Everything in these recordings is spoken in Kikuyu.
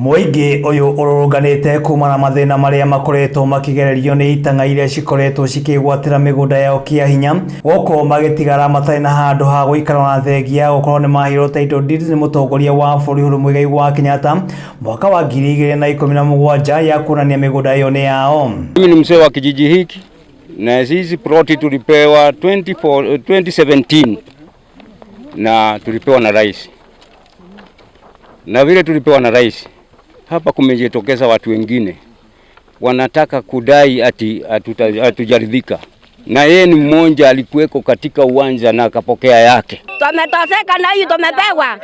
Mũingĩ ũyũ ũrũrũnganĩte kumana na mathĩna marĩa makoretwo makĩgererio nĩ itang'a iria cikoretwo cikĩgwatĩra mĩgũnda yao kĩa hinya, gũkũ magĩtigara matarĩ na handũ ha gũikara, na thengia gũkorwo nĩ maheirwo title deeds nĩ mũtongoria wa bũrũri Uhuru Muigai wa Kenyatta mwaka wa 2017 ya kuonania mĩgũnda ĩyo nĩ yao. Mimi ni mzee wa kijiji hiki na sisi ploti tulipewa 24, 2017 na tulipewa na rais, na vile tulipewa na rais hapa kumejitokeza watu wengine wanataka kudai ati hatujaridhika, na yeye ni mmoja alikuweko katika uwanja na akapokea yake. Tumetoseka na hii tumepewa,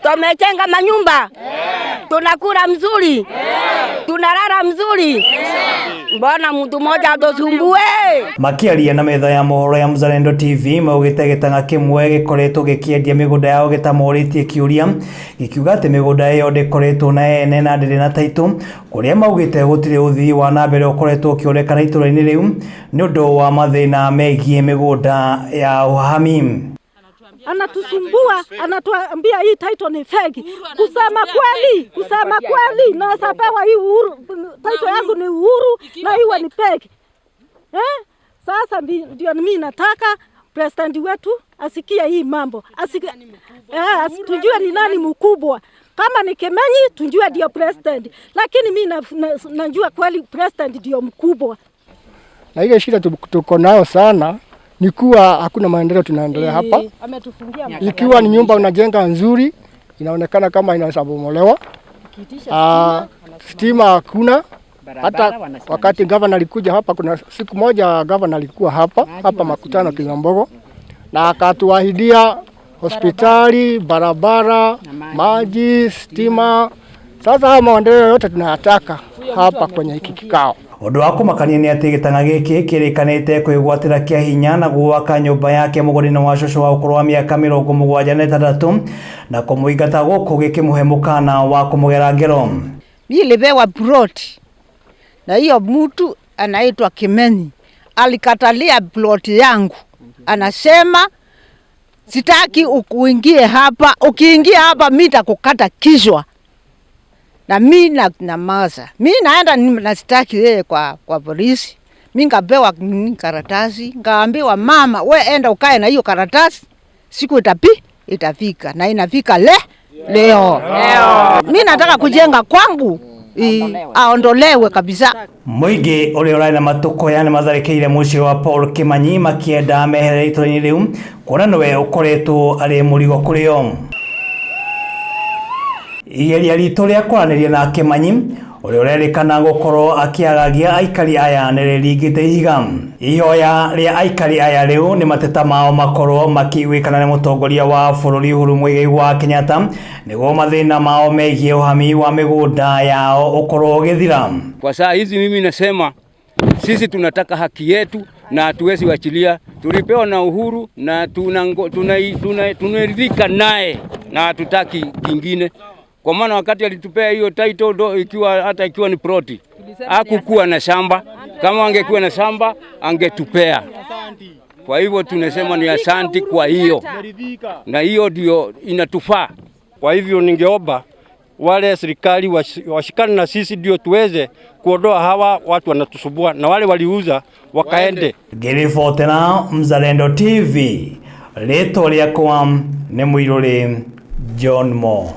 tumejenga manyumba, tunakula mzuri, tunalala mzuri. Mbona mtu mmoja atusumbue? Makiaria na metha ya mohoro ya Mzalendo TV, maugite gĩtang'a kĩmwe gĩkoretwo gĩkĩendia mĩgũnda yao gĩtamorĩtie kĩũria, gĩkiuga atĩ mĩgũnda ĩyo ndĩkoretwo na ene na ndĩrĩ na taitũ, kũrĩa maugĩte gũtirĩ ũthii wa na mbere ũkoretwo ũkĩonekana itũra-inĩ rĩu nĩ ũndũ wa mathĩna megiĩ mĩgũnda ya ũhami. Anatusumbua, anatuambia hii title ni fake. Kusema kweli, naweza pewa hii Uhuru, title yangu ni Uhuru na iwe ni fake, eh? Sasa ndio mimi nataka president wetu asikie hii mambo, asikie, tujue ni nani mkubwa. Kama ni Kimenyi tujue ndio president, lakini mi najua kweli president ndio mkubwa. Na ile shida tuko nayo sana ni kuwa hakuna maendeleo tunaendelea hapa. Ikiwa ni nyumba unajenga nzuri, inaonekana kama inaweza bomolewa. Stima hakuna. Hata wakati gavana alikuja hapa, kuna siku moja gavana alikuwa hapa hapa makutano Kinyambogo, na akatuahidia hospitali, barabara, maji, stima. Sasa haya maendeleo yote tunayataka hapa kwenye hiki kikao. Ũndũ wa kũmakania nĩ atĩ gĩtang'a gĩkĩ kĩrĩkanĩte kwĩgwatĩra kĩa hinya na gwaka nyũmba yake mũgũnda-inĩ wa cũcũ wa ũkũrũ wa mĩaka 76 na kũmũingata gũkũ gĩkĩmũhe mũkana wa kũmũgera ngero. Nilipewa ploti na hiyo mtu anaitwa Kimenyi alikatalia ploti yangu, anasema sitaki ukuingie hapa, ukiingia hapa mi nitakukata kichwa. Na mi na namaza, mi naenda nasitaki yeye kwa polisi. Mi nkapewa karatasi, nkaambiwa mama, we enda ukae na hiyo karatasi, siku itafika na inafika leo. Mi nataka kujenga kwangu, aondolewe kabisa. Mũingĩ ũrĩa ũrarĩ na matũkũya nĩ matharĩkĩire mũciĩ wa Paul Kĩmanyi makĩenda meherere itũra-inĩ rĩu kuona nĩwe ũkoretwo arĩ mũrigo kũrĩ o. Igeria ritũ rĩa kwaranĩria na Kĩmanyi ũrĩa ũrerĩkana gũkorwo akĩagagia aikari aya nĩ rĩringĩte ihiga. Ihoya rĩa aikari aya rĩu nĩ mateta mao makorwo makĩiguĩkana nĩ mũtongoria wa bũrũri Uhuru Muigai wa Kenyatta nĩguo mathĩna mao megiĩ ũhami wa mĩgũnda yao ũkorwo ũgĩthira. Kwa saa hizi mimi nasema sisi tunataka haki yetu na hatuwezi wachilia. Tulipewa na Uhuru na tunaridhika naye na hatutaki kingine, kwa maana wakati alitupea hiyo title do, ikiwa hata ikiwa ni ploti hakukuwa na shamba. Kama angekuwa na shamba angetupea. Kwa hivyo tunasema ni asanti kwa hiyo, na hiyo ndio inatufaa. Kwa hivyo ningeomba wale serikali washikane na sisi ndio tuweze kuondoa hawa watu wanatusumbua, na wale waliuza wakaende. Ngĩribotera Mzalendo TV, rĩtwa rĩakwa nĩ Mũirũrĩ John Mo.